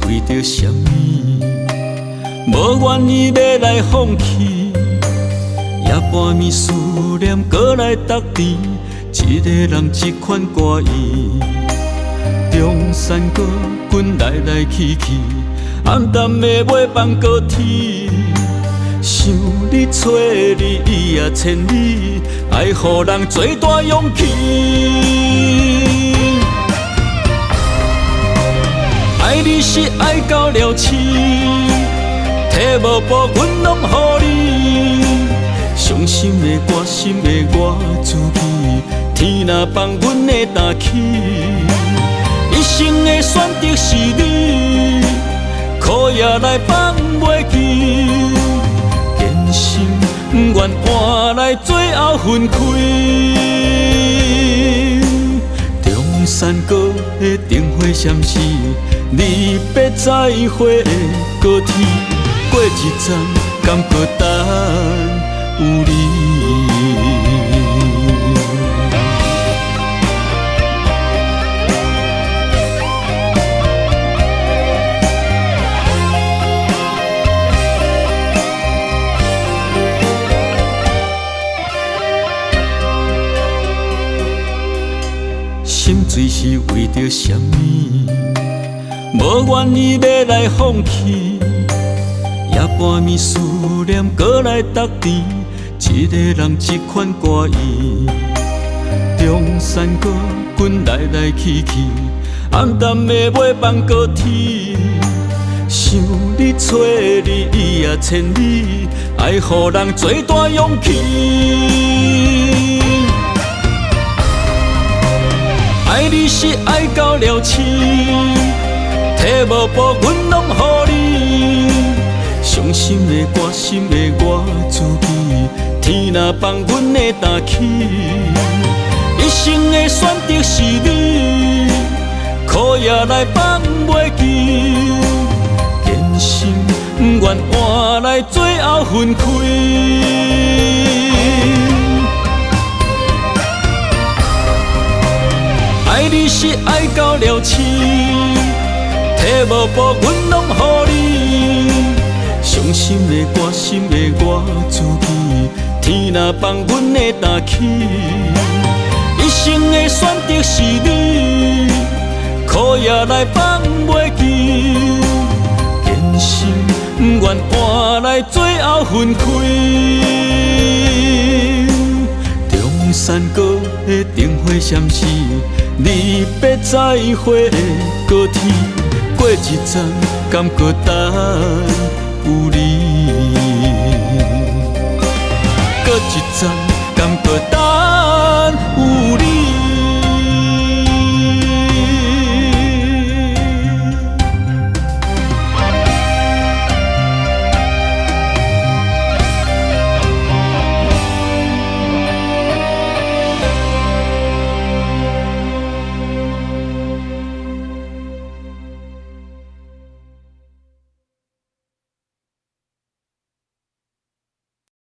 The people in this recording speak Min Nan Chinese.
為著啥物？無願意欲來放棄，夜半暝思念閣來觸甜，一个人這款歌意。中山高軍來來去去，暗淡的尾放高鐵。想你揣你一夜千里，愛予人最大勇氣。愛你是愛到了痴，體無報阮攏予你。傷心的歌心的我自己，天若放阮會擔起。一生的選擇是你，苦也來放袂記。堅心不願換來最後分開。中山高的燈火閃烁，離別再會的高鐵，過一站感覺等有你。心醉是為著啥物？無願意欲來放棄，夜半暝思念閣來觸甜，一个人這款歌意。中山高軍來來去去，暗淡的尾放高鐵。想你揣你一夜千里，愛予人最大勇氣。愛你是愛到了痴，體無報阮攏予你。傷心的歌心的我自己，天若放阮會擔起。一生的選擇是你，苦也來放袂記。堅心不願換來最後分開。愛你是愛到了痴，體無報阮攏予你。傷心的歌心的我自己，天若放阮會擔起。一生的選擇是你，苦也來放袂記。堅心不願換來最後分開。中山高的燈火閃爍，離別再會的高鐵，過一站感覺等有你。